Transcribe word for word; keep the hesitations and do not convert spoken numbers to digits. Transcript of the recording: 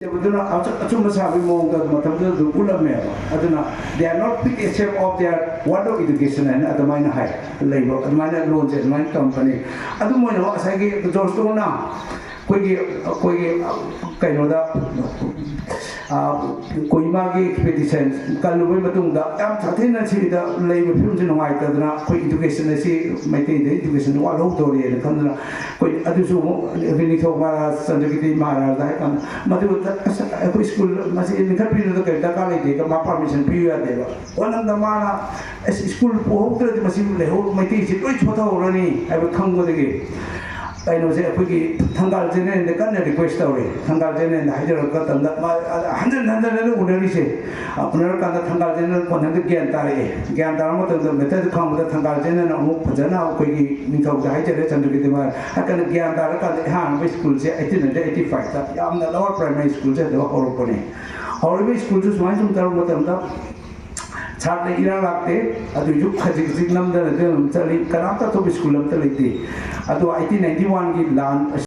ꯑꯗꯨꯅ ꯑꯆꯨꯝꯕ ꯁꯥꯕꯒꯤ ꯃꯑꯣꯡꯗ ꯃꯇꯝꯗꯨꯗ ꯑꯗꯨꯝ ꯎꯠꯂꯝꯃꯦꯕ꯫ ꯑꯗꯨꯅ they are not big except of their want of education ꯍꯥꯏꯅ ꯑꯗꯨꯃꯥꯏꯅ ꯍꯥꯏ꯫ ꯂꯩꯕ ꯑꯗꯨꯃꯥꯏꯅ ꯂꯣꯟꯁꯦ ꯑꯗꯨꯃꯥꯏꯅ ꯇꯝꯕꯅꯤ꯫ ꯑꯗꯨꯝ ꯑꯣꯏꯅꯃꯛ ꯉꯁꯥꯏꯒꯤ ꯖꯣꯟ ꯁ꯭ꯇꯣꯟꯅ ꯑꯩꯈꯣꯏꯒꯤ ꯑꯩꯈꯣꯏꯒꯤ ꯀꯩꯅꯣꯗ ꯀꯣꯍꯤꯃꯥꯒꯤ ꯑꯦꯛꯁꯄꯦꯗꯤꯁꯟ ꯀꯜꯂꯨꯕꯒꯤ ꯃꯇꯨꯡꯗ ꯌꯥꯝ ꯁꯥꯊꯤꯅ ꯁꯤꯗ ꯂꯩꯕ ꯐꯤꯕꯝꯁꯤ ꯅꯨꯡꯉꯥꯏꯇꯗꯅ ꯑꯩꯈꯣꯏ ꯏꯗꯨꯀꯦꯁꯟ ꯑꯁꯤ ꯃꯩꯇꯩꯗ ꯏꯗꯨꯀꯦꯁꯟ ꯋꯥꯠꯍꯧꯗꯧꯔꯦꯅ ꯈꯟꯗꯅ ꯑꯩꯈꯣꯏ ꯑꯗꯨꯁꯨ ꯑꯃꯨꯛ ꯑꯩꯈꯣꯏ ꯅꯤꯡꯊꯧ ꯃꯍꯥꯔꯥꯖ ꯆꯟꯗ꯭ꯔꯀꯤꯇꯤ ꯃꯍꯥꯔꯥꯖ ꯍꯥꯏ ꯀꯥꯟꯗ ꯃꯗꯨ ꯑꯁ ꯑꯩꯈꯣꯏ ꯁ꯭ꯀꯨꯜ ꯃꯁꯤ ꯂꯤꯡꯈꯠꯄꯤꯗꯨꯗ ꯀꯔꯤ ꯗꯔꯀꯥꯔ ꯂꯩꯇꯦ ꯃꯥ ꯄꯥꯔꯃꯤꯁꯟ ꯄꯤꯌꯨ ꯌꯥꯗꯦꯕ꯫ ꯍꯣꯠꯅꯕꯗ ꯃꯥꯅ ꯑꯁ ꯁ꯭ꯀꯨꯜ ꯄꯨꯍꯧꯗ꯭ꯔꯗꯤ ꯃꯁꯤ ꯂꯩꯍꯧ ꯃꯩꯇꯩꯁꯤ ꯂꯣꯏ ꯁꯣꯊꯍꯧꯔꯅꯤ ꯍꯥꯏꯕ ꯈꯪꯕꯗꯒꯤ ꯀꯩꯅꯣꯁꯦ ꯑꯩꯈꯣꯏꯒꯤ ꯊꯪꯒꯥꯜ ꯖꯦꯅꯔꯦꯜꯗ ꯀꯟꯅ ꯔꯤꯀ꯭ꯋꯦꯁ ꯇꯧꯔꯦ꯫ ꯊꯪꯒꯥꯜ ꯖꯦꯅꯔꯦꯜꯗ ꯍꯥꯏꯖꯔꯛꯄ ꯃꯇꯝꯗ ꯃꯥ ꯍꯟꯖꯟ ꯍꯟꯖꯟꯅ ꯎꯅꯔꯤꯁꯦ꯫ ꯎꯅꯔꯀꯥꯟꯗ ꯊꯪꯒꯥꯜ ꯖꯦꯅꯔꯦꯜ ꯀꯣꯟꯊꯪꯗ ꯒ꯭ꯌꯥꯟ ꯇꯥꯔꯛꯑꯦ꯫ ꯒ꯭ꯌꯥꯟ ꯇꯥꯔꯛꯄ ꯃꯇꯝꯗ ꯃꯦꯊꯠ ꯈꯪꯕꯗ ꯊꯪꯒꯥꯜ ꯖꯦꯅꯔꯦꯜꯅ ꯑꯃꯨꯛ ꯐꯖꯅ ꯑꯩꯈꯣꯏꯒꯤ ꯅꯤꯡꯊꯧꯗ ꯍꯥꯏꯖꯔꯦ ꯆꯟꯗ꯭ꯔꯀꯤꯇꯤ ꯃꯍꯥꯔꯥꯖ ꯍꯥꯏꯀꯥꯟꯗ ꯒ꯭ꯌꯥꯟ ꯇꯥꯔꯀꯥꯟꯗ ꯑꯍꯥꯟꯕ ꯁ꯭ꯀꯨꯜꯁꯦ ꯑꯩꯠꯇꯤꯟ ꯍꯟꯗ꯭ꯔꯦꯗ ꯑꯩꯠꯇꯤ ꯐꯥꯏꯚꯇ ꯌꯥꯝꯅ ꯂꯋꯥꯔ ꯄ꯭ꯔꯥꯏꯃꯥꯔꯤ ꯁ꯭ꯀꯨꯜꯁꯦ ꯑꯗꯨꯝ ꯍꯧꯔꯛꯄꯅꯦ꯫ ꯍꯧꯔꯛꯏꯕ ꯁ꯭ꯀꯨꯜꯁꯨ ꯁꯨꯃꯥꯏꯅ ꯁꯨꯝ ꯇꯧꯔꯛꯄ ꯃꯇꯝꯗ ꯁꯥꯇ꯭ꯔ ꯏꯔꯥꯡ ꯂꯥꯛꯇꯦ꯫ ꯑꯗꯨꯏꯁꯨ ꯈꯖꯤꯛ ꯈꯖꯤꯛ ꯅꯝꯗꯅ ꯑꯗꯨꯝ ꯆꯠꯂꯤ꯫ ꯀꯅꯥꯝꯇ ꯑꯇꯣꯞꯄ ꯁ꯭ꯀꯨꯜ ꯑꯝꯇ ꯂꯩꯇꯦ꯫ ꯑꯗꯣ ꯑꯩꯠꯇꯤꯟ ꯅꯥꯏꯟꯇꯤ ꯋꯥꯟꯒꯤ ꯂꯥꯟ